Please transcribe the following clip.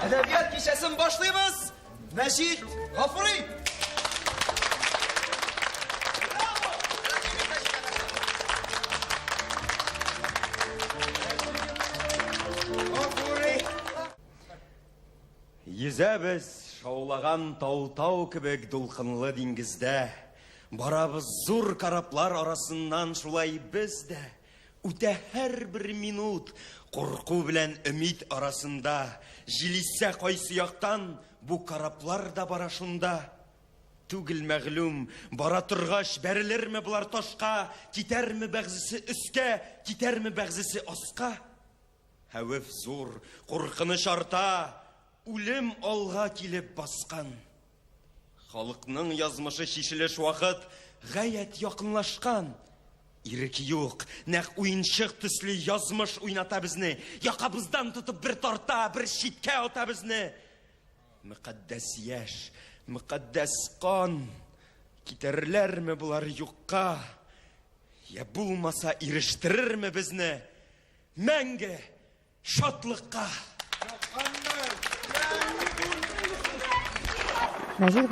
Әдәбият кичәсен башлыйбыз. Мәҗит Гафури. Йөзәбез шаулаган тау-тау кебек дулкынлы диңгездә. Барабыз зур кораблар арасыннан шулай без дә. Үтә һәрбер минут курку белән өмид арасында. Җил иссә кайсы яктан, бу кораблар да бара шунда. Түгел мәгълүм, бара торгач, бәрелерме болар ташка, китәрме бәгъзесе өскә, китәрме бәгъзесе аска? Хәвеф зур, куркыныч арта, үлем алга килеп баскан. Халыкның язмышы чишелеш вакыт гаять якынлашкан. Ирек юк, нәкъ уенчык төсле язмыш уйната безне, якабыздан тотып бер тарта, бер читкә ата безне. Мөкатдәс яшь, мөкатдәс кан, китәрләрме болар юкка? Я булмаса ирештерерме безне мәңге шатлыкка? Мәҗит.